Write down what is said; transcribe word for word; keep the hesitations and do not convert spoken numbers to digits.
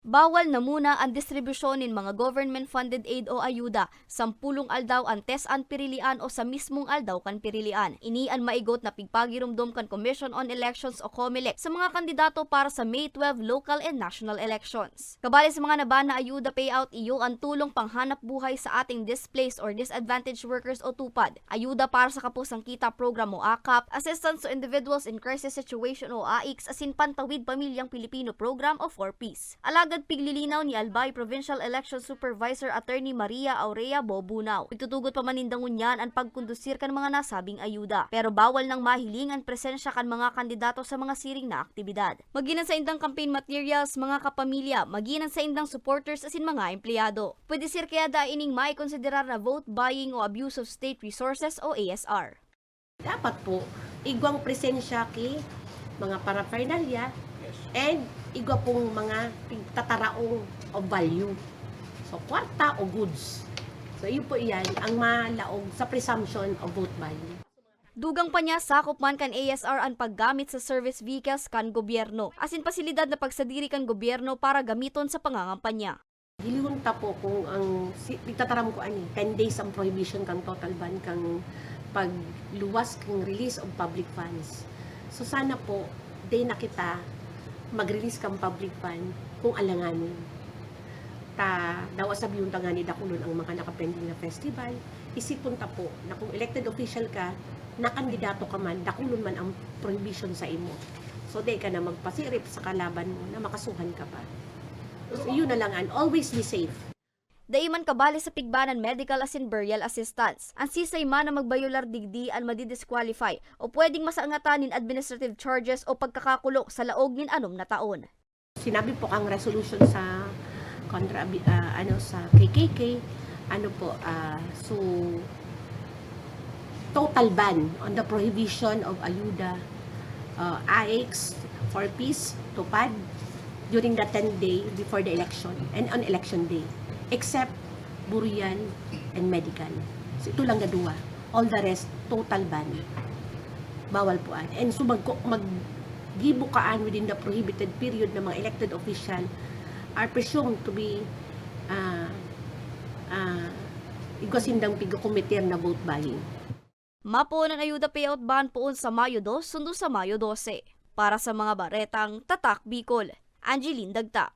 Bawal na muna an distribusyon nin mga government-funded aid o ayuda sampulong aldaw antes an pirilian o sa mismong aldaw kan pirilian. Ini an maigot na pigpagiromdom kan Commission on Elections o COMELEC sa mga kandidato para sa May twelve local and national elections. Kabali sa mga naban na ayuda payout, iyo an tulong panghanap buhay sa ating displaced or disadvantaged workers o TUPAD, ayuda para sa kapusang kita program o akap, assistance to individuals in crisis situation o AICS, asin Pantawid Pamilyang Pilipino Program o four Ps. Alagad piglilinaw ni Albay Provincial Election Supervisor Attorney Maria Aurea Bobunao, pigtutugot pa man ninda ngunyan an pagkondusir kan mga nasabing ayuda, pero bawal nang mahiling an presensya kan mga kandidato sa mga siring na aktibidad. Magin an saindang campaign materials, mga kapamilya, magin an saindang supporters asin mga empleyado. Pwede sir kaya daa ining maikonsiderar na vote buying o abuse of state resources o A S R? Dapat po, igwang presensya ki mga paraphernalia and igwa pong mga pigtataraong of value. So, kwarta o goods. So, iyo po iyan ang malaog sa presumption of vote buying. Dugang pa niya, sakop man kan A S R an paggamit sa service vehicles kan gobyerno, asin pasilidad na pagsadiri kan gobyerno para gamiton sa pangangampanya. Hilihon ta po kung ang si, pigtataram ko ani, ten days ang prohibition kan total ban kan pagluwas kan release of public funds. So sana po, di na kita mag-release kan public fund kung alanganin. Ta, dawa sabihon ta ngani dakulon ang mga nakapending na festival. Isipon ta po na kung elected official ka, nakandidato ka man, dakulon man ang prohibition sa imo. So, di ka na magpasirip sa kalaban mo na makasuhan ka pa. So, yun na lang, and always be safe. Dai man kabali sa pigbanan medical asin burial assistance. An sisay man na magbayolar digdi an madidisqualify o pwedeng masangatan nin administrative charges o pagkakakulong sa laog nin anom na taon. Sinabi po ang resolution sa kontra, ah, ano, sa K K K, ano po, ah, so, total ban on the prohibition of ayuda, uh, AICS, four Ps, TUPAD, during the ten day before the election and on election day, except burial and medical. So, ito lang na duwa. All the rest, total ban. Bawal po an. And so, mag-, maggibo kaan within the prohibited period na mga elected official are presumed to be, ah, ah, igwa sindang pigkokometer na vote buying. Mapoon an ayuda payout ban poon sa Mayo dos sundo sa Mayo dose. Para sa mga baretang Tatak Bicol, Angeline Dagta.